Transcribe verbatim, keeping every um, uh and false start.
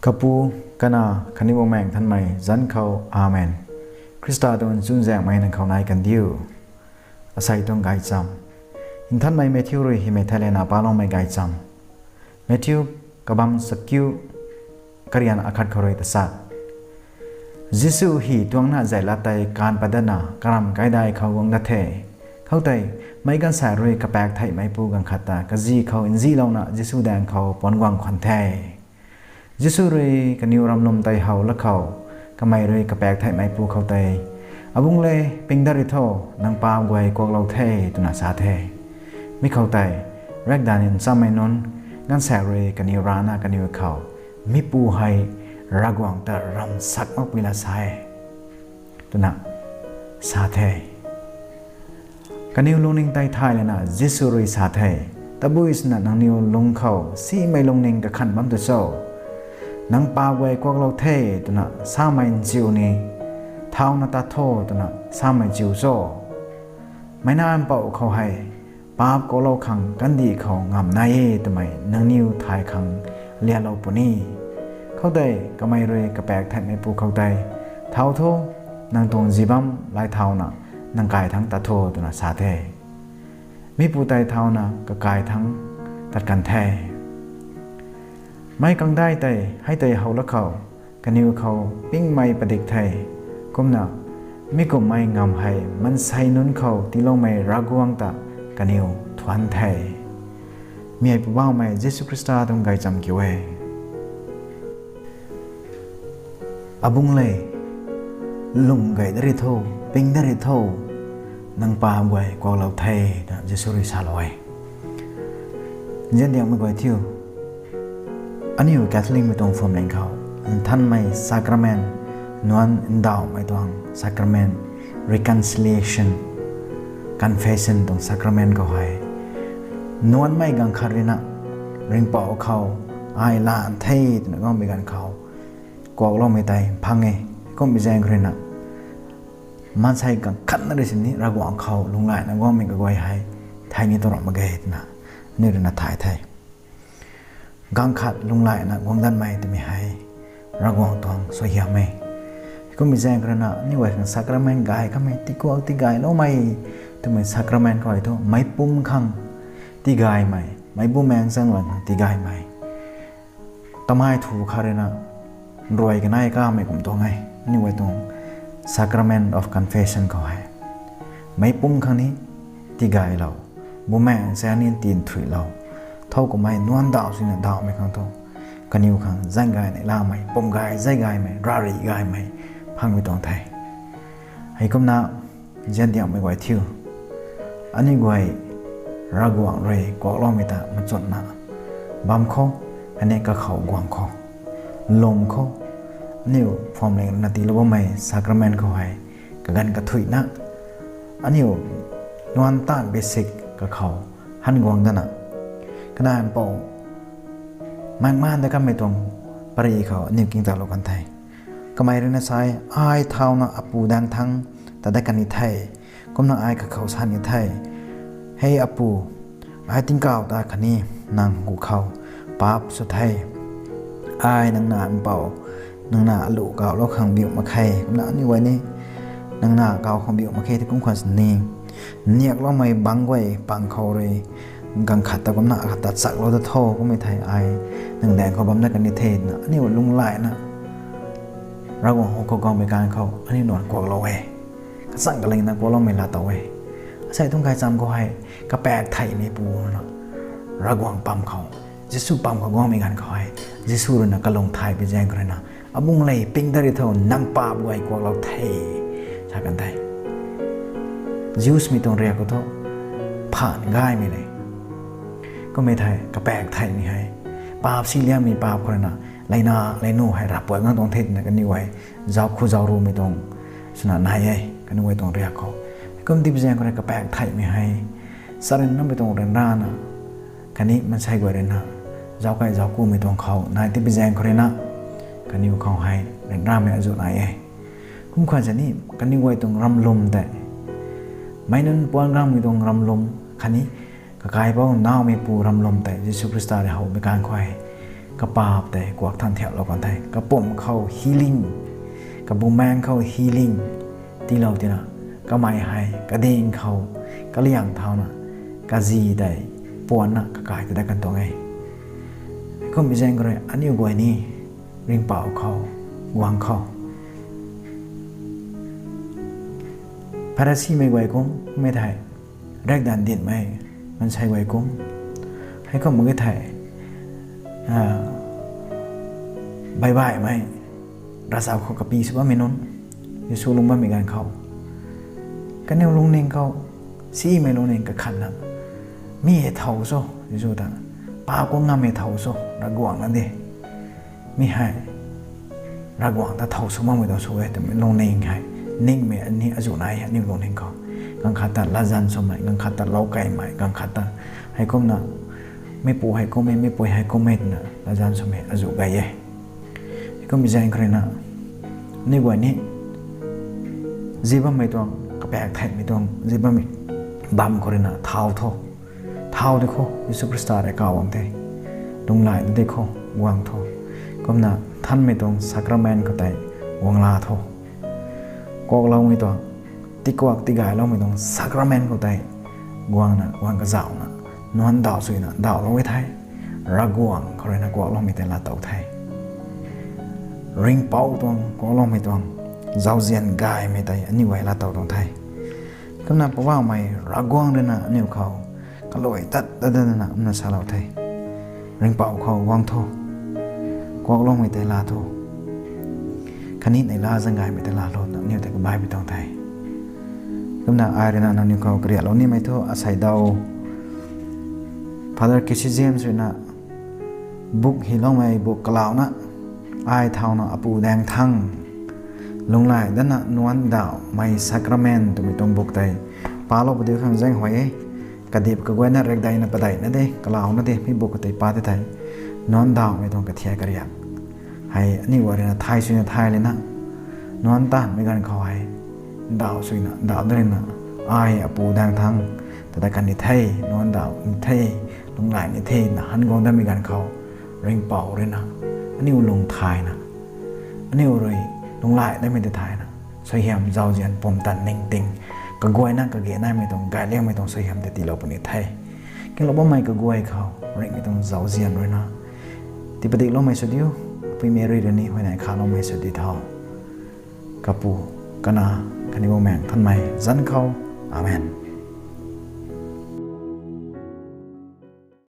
Kapu, Kanac khatni Bumaengh Nthanmei zanc khou, Amen. Khrista tuang chuzaenghmei nang khou nai kandiu. Asei tuang gaychamv. Nthanmei Matthew rui hymei thei lana paloumei gaychamv. Matthew kabamv chakiu, karian akhat khou rui tachat. Jisu hei tuangna zay lat tei kaanv pat datna karamv kaidai khou guang dat the. Khoutei, meic gaanvsaekc rui kapaek theihmeipu gaanv khat ta kazi khou nzilouna Jisu daeng khou puanc guang khwan the. Jisu rui kaniw ramlwm tei how lat khou, kamei rui kapaek theihmeipu khou tei, Abungc le, ping dat ri tho, nang paap guay kuaklou the, twna sa the. Mi khou tei, riakdanv nchammei nunc, gaanvsaekc rui kaniw rana kaniw khou, Mipu hei Ravguangc ta ramsak makpui la sa e, twna sa the. Kaniw lungning tei thay lana Jisu rui sa the, Tabui swna nangniw lung khou simei lungning kakhan bam tu cho? Nang paap guay kuaklou the, twna samei nziu ni, thauna tat tho, twna samei ziu cho? Meic Nac Mpouh khou hei paap kuaklou khang kandih khou ngamv nai e twmei nangniw thay khang lialou puni. Khoutei kamei rui kapaek theihmeipu khou tei, Thau tho, nang tuang zibam lay thauna nang kai thangc tat tho, twna sa the. Mipu tei thauna kakai thangc tat kan the. Meic kangdai tei hei tei how lat khou, kaniw khou pingmei padik the. Kumna, mi kumhmei ngamv hei maansei nunc khou tiiloumei Ravguangc ta kaniw thuanc the. Mi hei Poubauhmei Jisu Khrista tuang gaychamv kiu e. Abungc le, lung gay dat ri tho, ping dat ri tho, nang paap guay kuaklou the, twna Jisu rui salou e. Nziandiangmei guay thiu, aniu Catholicmei tuang phuamling khou, nthanmei sacrament, nuanc ndauhmei tuang sacrament, reconciliation, confession tuang sacrament khou hei, nuanmei gaanv khat ruina, ringhpouc khou, ai lan the twna guangmei ganv khou, kuakloumei tei mphang e, kummei zaeng khou ruina, maansei gaanv khatna rui sini Ravguangc khou lunghlaina guangmei kaguay hei, thei ni tuang ram mak ge twna, aniu ruina thay the. Gaanv khat lunghlaina guang danmei twmei hei, Ravguangc tuang suaihiam e. Kummei zaeng khou ruina, aniu guay khang sacrament gay kamei, tikuak tigayloumei, twmei sacrament khou hei thu, meicpumc khang tigaymei, meic bumaengc zaeng lan khang tigaymei. Tamei thu khat ruina, nruai kanei kamei kum tuang e, aniu guay tuang Sacrament of Confession khou hei. Meicpumc khang ni tigaylou, bumaengc zaeng ni tinthuilou, thow kummei nuanc ndauh sina ndauhmei khang thu, kaniw khang zaeng gay neihlamei, pum gay, zaeng gaymei, rari gaymei phangmei tuang the. Heikumna, nziandiangmei guay thiu, aniu guay Ravguangc rui kuakloumei ta machunna bam khou, khatni kakhou guang khou, lwm khou, aniu phuamling ruina tiilou bammei sacrament khou hei, kaganv kathuicna, aniu nuanc taanv bisik kakhou han guang dana, Kanac Mpouh maengmaan dat kanmei tuang pary khou aniu kingtalou kan the. Kamei ruina sa e, Ai thauna Apu daeng thangc tat dat kan ni the, kumna ai kakhou sa ni the, Hei Apu, ai tingkauh ta khatni nang hu khou paap sw the. Ai nang Nac Mpouh, nang na aluh kawlou khang biu mak khe, kumna aniu guay ni nang na kaw khang biu mak khe, ti kum khwan sini, niakloumei bangc guay pang khou rui, gaanv khat ta kumna akhat ta chaklou dat tho, kummei thei ai nang daeng khou bam dat kan ni the, twna aniu lunghlaina Ravguangc hu khou guangmei ganv khou aniu nuanc kuaklou e. Kachang kalingna kuakloumei laa tow e. Asei tuang gaychamv khou hei, kapaek theihmeipu ruina, Ravguangc pam khou, Jisu pam khou guangmei ganv khou hei, Jisu ruina kalung thay pi zaeng khou ruina, Abungc le, ping dat ri tho, nang paap guay kuaklou the, sa kan the. Jewsmei tuang riak khou thu, phaan gaymei le. Kummei thei, kapaek theihmei hei, paap si liangmei paap khou ruina, leina, leinu hei, ravpuat ngam tuang the twna kaniw guay, zauc khu zauc rumei tuang, swna nai e, kaniw guay tuang riak khou. Kum tipi zaeng khou rui kapaek theihmei hei, charynmei tuang ryanrana, khatni maansei guay ruina, zauc kai zauc kumei tuang khou, nai tipi zaeng khou ruina, kaniw khou hei, ryanramei azuh nai e. Kum khwan sini, kaniw guay tuang ramlwm tei, meic nunc puan gangmei tuang ramlwm, khatni, kakaipouc naumeipu ramlwm tei, Jisu Khrista rui howmei ganv khou hei, kapaap tei kuak than thiaklou kan the. Kapumc khou healing, kabumaengc khou healing tiilou tina, kamei hei kading khou kaliang thauna, kazi tei puanna kakai ta dat kan tuang e. Heikumhmei zaeng khou rui aniu guay ni ringhpouc khou, guang khou, Pharisimei guay kum mei thei, riakdanv dinhmei maansei guay kum, heikumhmei thei, baihbaihmei, ravzau khou kapy sw bammei nunc, Jisu lung bammei ganv khou, kaniw lungning khou, simei lungning kakhanna, mi hei thow cho, Jisu ta, paap khou ngam hei thow cho, Ravguangc na de, mi hei Ravguangc ta thow sw makmei tuang sw e twmei lungning hei, ningmei ni azuh nai e aniu lungning khou. Ganv khat ta latzan swmei, ganv khat ta lou keymei, ganv khat ta heikumna, mipu hei kum e, mipui hei kum e twna latzan swmei azuh gay e. Heikumhmei zaeng khou rui na, aniu guay ni zi bammei tuang, kapaek theihmei tuang zi bammei bam khou rui na thaw tho. Thaw di khou, Jisu Khrista rui kaw bam the. Lunghlaic di khou, guang tho. Kumna nthanmei tuang sacrament khou tei guang la tho. Kuakloumei tuang, tikuak tigayloumei tuang sacrament khou tei guangna, guang kazauhna, nuanc daw suina dawlou e the. Ravguangc khou rui na kuakloumei tei laatow the. Ringhpouc tuang kuakloumei tuang zauzian gaymei tei aniu guay laatow tuang the. Kumna Poubauhmei Ravguangc rui na aniu khou kaluai tat tat dana kumna salou the. Ringhpouc khou guang tho, kuakloumei tei laa tho, khatni neihla zaeng gaymei tei laa lou na aniu tei kabaihpui tuang the. Kumna ai rui na nangniw khou kariaklou nimei thu asei daw, Father Casey James rui na buk hyloumei buk kalauna, Ai Thauna Apu Daeng Thang, Lunghlaic Dana Nuanc Dawhmei Sacrament twmei tuang buk tei palou padiu khang zaeng huay e. Kadip kaguayna riakdeina padeihna de, kalauna de, mi buk khou tei pa the thei, nuanc dawhmei tuang kathiak kariak hei aniu guay rui na thay suina thay lana, nuanc tanmei ganv khou hei daw suina daw da rui na, Ai Apu Daeng Thang, ta dat kan ni the, nuanc daw ni the, lunghlaic ni the na han guang datmei ganv khou, Ringhpouc rui na aniu lung thayna, aniu rui lunghlaic datmei tei thayna, suaihiam, zauzian, pumtan, ningting, kaguayna kage naimei tuang, gayliangmei tuang suaihiam tei tiilou puni the. Kinglou bammei kaguay khou ringhmei tuang zauzian rui na tipadiloumei sw diu, Puimei rui rui ni huayney khaloumei sw di tho. Kapu, Kanac, khatni Bumaengh Nthanmei zanc khou. Amen.